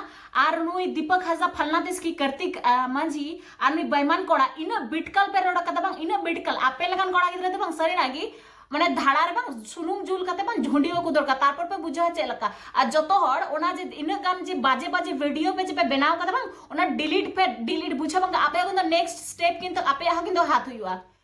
ᱟᱨ ᱱᱩᱭ ᱫᱤᱯᱚᱠ ᱦᱟᱸᱥᱫᱟ, ᱯᱷᱟᱞᱱᱟ ᱛᱤᱥᱠᱤ, ᱠᱟᱨᱛᱤᱠ, ᱟ, ᱢᱟᱹᱡᱷᱤ, ᱟᱨ ᱱᱩᱭ ᱵᱟᱭᱢᱟᱱ ᱠᱚᱲᱟ, ᱤᱱᱟᱹᱜ ᱵᱤᱴᱠᱟᱞ ᱯᱮ ᱨᱚᱲ ᱠᱟᱫᱟ ᱵᱟᱝ, ᱤᱱᱟᱹᱜ ᱵᱤᱴᱠᱟᱞ᱾ ᱟᱯᱮ ᱞᱮᱠᱟᱱ ᱠᱚᱲᱟ ᱜᱤᱫᱽᱨᱟᱹ ᱫᱚ ᱵᱟᱝ, ᱥᱟᱹᱨᱤᱱᱟᱜ ᱜᱮ ᱢᱟᱱᱮ ᱫᱷᱟᱲᱟ ᱨᱮ ᱵᱟᱝ ᱥᱩᱱᱩᱢ ᱡᱩᱞ ᱠᱟᱛᱮ ᱵᱟᱝ ᱡᱷᱩᱸᱰᱤ ᱠᱚ ᱫᱚᱨᱠᱟᱨ, ᱛᱟᱨᱯᱚᱨ ᱯᱮ ᱵᱩᱡᱷᱟᱹᱣᱟ ᱪᱮᱫ ᱞᱮᱠᱟ᱾ ᱟᱨ ᱡᱚᱛᱚ ᱦᱚᱲ ᱚᱱᱟ ᱡᱮ ᱤᱱᱟᱹᱜ ᱜᱟᱱ ᱡᱮ ᱵᱟᱡᱮ ᱵᱟᱡᱮ ᱵᱷᱤᱰᱤᱭᱳ ᱯᱮ ᱡᱮ ᱯᱮ ᱵᱮᱱᱟᱣ ᱠᱟᱫᱟ ᱵᱟᱝ, ᱚᱱᱟ ᱰᱤᱞᱤᱴ ᱯᱮ, ᱰᱤᱞᱤᱴ᱾ ᱵᱩᱡᱷᱟᱹᱣ ᱵᱟᱝ, ᱟᱯᱮ ᱠᱤᱱᱛᱩ ᱱᱮᱠᱥᱴ ᱥᱴᱮᱯ ᱠᱤᱱᱛᱩ ᱟᱯᱮᱭᱟᱜ ᱦᱚᱸ ᱠᱤᱱᱛᱩ ᱦᱟᱛ ᱦᱩᱭᱩᱜᱼᱟ᱾